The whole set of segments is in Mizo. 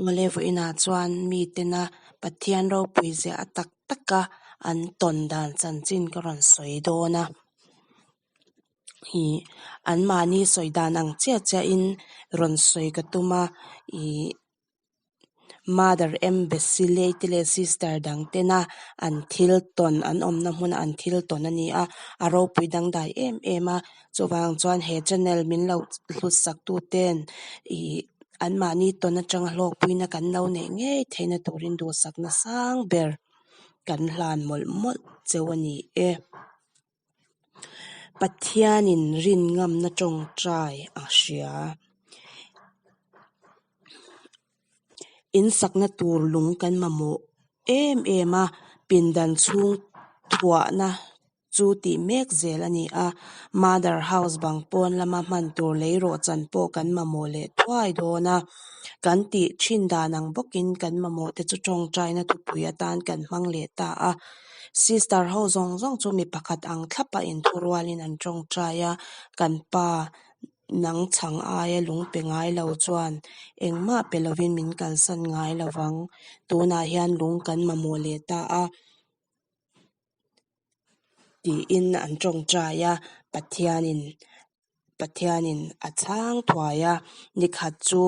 Ngawle vawiinah chuan mitena Pathian ropui ziah a tak taka an tawn dan chanchin ka rawn sawi dawn a. Ih anmahni sawi dan ang chiah chiahin rawn sawi ka tum a ih Mother Embassy te leh Sister dang tena an thil tawn an awmna hmuna an thil tawn a ni a, a ropui dangdai em em a. Chuvang chuan he channel min lo hlut sak tu ten ih anmahni tawn atanga hlawkpuina kan lo neih ngei theihna turin duhsakna sang ber kan hlan mawlh mawlh cheu a ni e. Pathianin rin ngamna tawngtai a hria. In sakna tur lung kan mamawh em em a, pindan chhung thuahna chu tih mek zel a ni a, Mother House bang pawn lama hman tur lei rawh chan pawh kan mamawh leh thuai dawn a, kan tih thin dan ang bawkin kan mamawh te chu tawngtaina thupui atan kan hmang leh ta a. Sister ho zawng zawng chu mi pakhat ang thlapa inthurualin an tawngtai a, kan pa nang chhang aia lung pe ngai lo chuan engmah pe lovin min kalsan ngai lo vang. Tunah hian lung kan mamawh leh ta a. Tiin an tawngtai a, Pathianin Pathianin a chhang thuai a, nikhat chu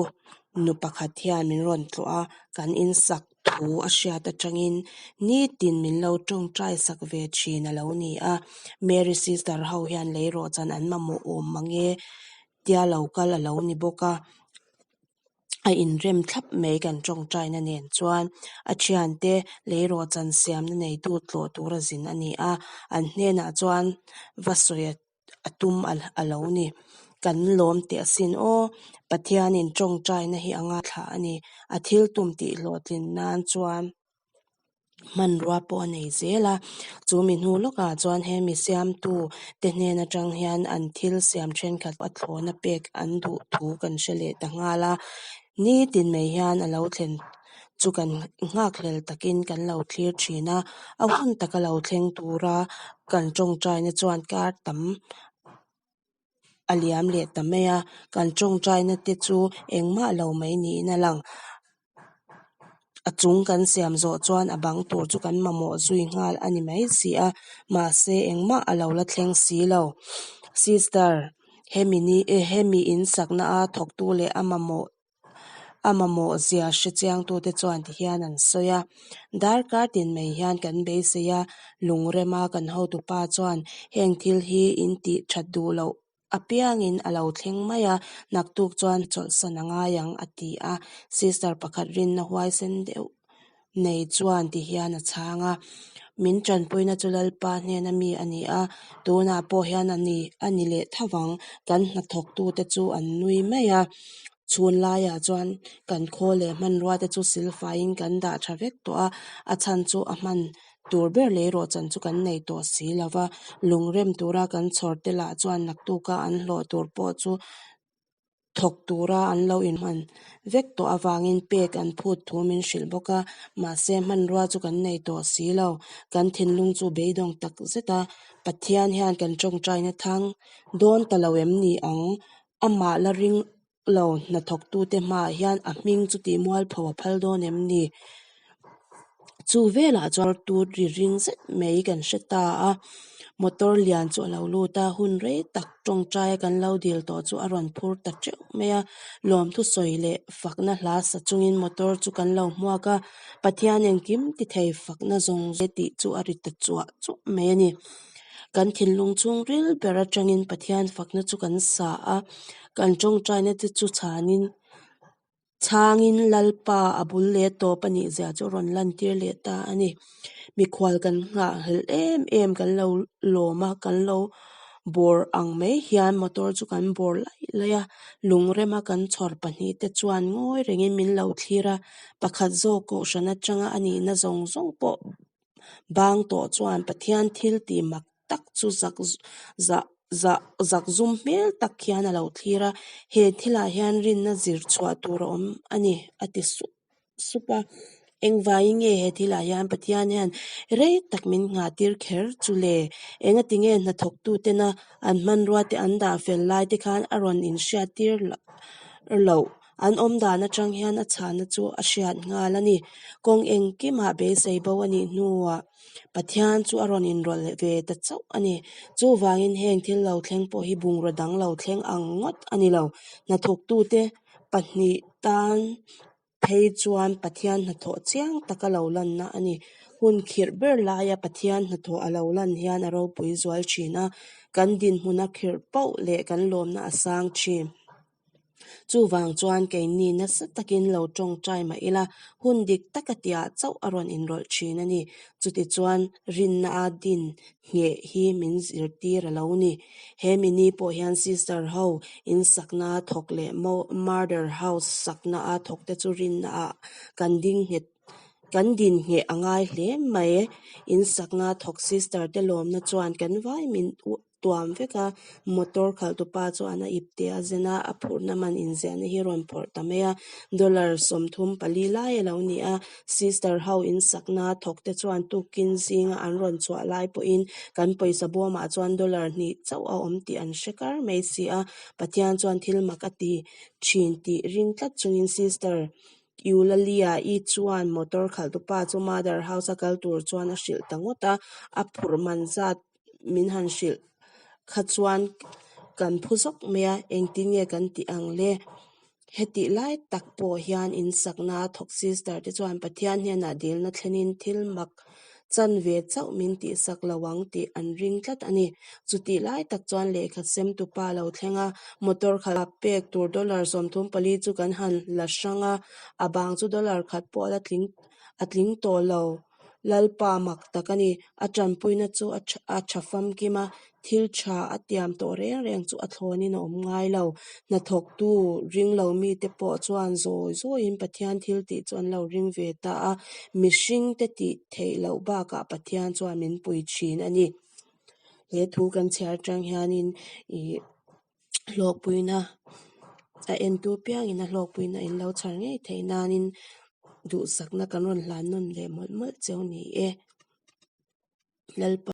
nu pakhat hian min rawn tlawh a, kan insak thu a hriat atangin nitin min lo tawngtai sak ve thin a lo ni a, Mary sister ho hian lei rawh chan an mamawh awm mange tia lo kal a lo ni bawk a. A inrem thlap mai kan tawngtaina nen chuan a thiante leirawhchan siamna neitu tlawh tura zin a ni a, an hnenah chuan va sawi a tum a lo ni. Kan lawm teh asin aw, Pathianin tawngtaina hi a ngaithla a ni. A thil tum tih hlawhtlin nan chuan. hmanrua pawh a nei zel a chu mi hnu lawkah chuan he mi siamtu te hnen atang hian an thil siam thenkhat a thlawhna pek an duh thu kan hre leh ta nghal a nitin mai hian a lo thlen chu kan nghakhlel takin kan lo thlir thin a a hun taka lo thleng tura kan tawngtaina chuan kar tam a liam leh ta mai a kan tawngtaina te chu engmah lo mai niin a lang. A chung kan siam zawh chuan a bang tur chu kan mamawh zui nghal a ni mai si a, mahse engmah a lo la thleng si lo. Sister, hemi ni hemi in sakna a thawktu leh a mamawh a mamawh zia hre chiangtute chuan tihian an sawi a, darkar tin mai hian kan beisei a, lungrema kan hotupa chuan heng thil hi in tih that duh loh apiangin a lo thleng mai a, naktuk chuan chawlhsan a ngai ang a ti a, sister pakhat rinna huaisen deuh nei chuan tihian a chhang a, Min tanpuina chu Lalpa hnena mi a ni a, tunah pawh hian a ni a ni leh tho vang, kan hnathawktute chu an nui mai a, chhun laiah chuan kan khaw leh hmanrua te chu silfaiin kan dah tha vek tawh a, a chhan chu a hman tur ber lei rawh chan chu kan nei tawh si lo va, lungrem tura kan chhawr te lah chuan naktuka an hlawh tur pawh chu thawk tura an lo inhman vek tawh avangin pek an phut thu min hrilh bawk a, mahse hmanrua chu kan nei tawh si lo, kan thinlung chu beidawng tak zet a, Pathian hian kan tawngtaina thang dawn ta lo em ni ang? Amah la ring lo hnathawktute hmaah hian a hming chu tih mualpho a phal dawn em ni? Chu velah chuan tut ri ring zet mai kan hre ta a, motor lian chu a lo lut a, hun rei tak tawngtaia kan lo dil tawh chu a rawn phur ta teuh mai a, lawmthu sawi leh fakna hla sa chungin motor chu kan lo hmuak a, Pathian engkim ti thei fakna zawng zawng tih chu a ri ta chuah chuah mai a ni. Kan thinlung chhungril ber atangin Pathian fakna chu kan sa a, kan tawngtaina te chu chhanin chhangin Lalpa a bul leh tawp a nih zia chu a rawn lantir leh ta a ni. Mikhual kan nghahhlelh em em kan lo lawm a, kan lo bawr ang mai hian motor chu kan bawr laih laih a, lungrema kan chhawr pahnihte chuan ngawi rengin min lo thlir a, pakhat zawk kohhran atanga a nihna zawng zawng pawh Bang tawh chuan Pathian thil tih mak tak chu zak zah zah zak zum hmel tak hian a lo thlir a, he thilah hian rinna zir chhuah tur a awm a ni a ti sup sup a. Engvaiin nge he thilah hian Pathian hian rei tak min nghah tir kher chu le? Engati nge hnathawktutena an hmanrua te an dah fel lai te khan a rawn inhriat tir loh? An awmdan atang hian a chhahna chu a hriat nghal a ni. Kawng engkimah beisei bo a nih hnuah Pathian chu a rawn inrawlh ve ta chauh a ni. Chuvangin heng thil lo thleng pawh hi bungraw dang lo thleng ang ngawt a ni lo. Hnathawktute pahnih tan phei chuan Pathian hnathawh chiang taka lo lanna a ni. Hun khirh ber laia Pathian hnathawh a lo lan hian a ropui zual thin a, kan dinhmun a khirh poh leh kan lawmna a sang thin. Chuvang chuan keini nasa takin lo tawngtai mah ila, hun dik taka tihah chauh a rawn inrawlh thin a ni. Chutichuan rinna a din ngheh hi min zirtir a lo ni. He mini pawh hian sister ho in sakna a thawk leh murder house sakna a thawk te chu rinna ah kan ding nghet kan din ngheh a ngai hle mai. In sakna a thawk sister te lawmna chuan kan vai min tuam vek a, motor khalhtupa chuan a ipte a zen a, a phurhna man inziahna hi a rawn phawrh ta mai a, dollar 34 lai a lo ni a, sister ho in sakna thawk te chuan tukin zinga an rawn chhuah lai pawhin kan pawisa bawmah chuan dollar hnih chauh a awm tih an hre kar mai si a, Pathian chuan thil mak a ti thin tih ring tlat chungin sister Eulalia-i chuan motor khalhtupa chu mother house a kal tur chuan a hrilh ta ngawt a, a phurh man zat min han hrilh kha chuan kan phu zawk mai a, engtin nge kan tih ang le? Hetih lai tak pawh hian in sakna a thawk sister te chuan Pathian hnenah dilna thlenin thil mak chan ve chauh min tihsak lo ang tih an ring tlat a ni. Chutih lai tak chuan lehkha sem tupa lo thleng a, motor khalh pek tur dollar 34 chu kan han la hrang a, a bang chu dollar khat pawh a la tling a tling tawh lo. Lalpa mak tak a ni. A tanpuina chu a tha famkim a, thil tha a tiam tawh reng reng chu a thlawnin a awm ngai lo. Hnathawktu ring lo mite pawh chuan zawi zawiin Pathian thil tih chu an lo ring ve ta a, mihringte tih theih loh bakah Pathian chuan min pui thin a ni. He thu kan chhiar atang hianin ih hlawkpuina a entu piangin a hlawkpuina in lo chhar ngei theih nanin duhsakna kan rawn hlan nawn leh mawlh mawlh cheu ni e. Lalpa.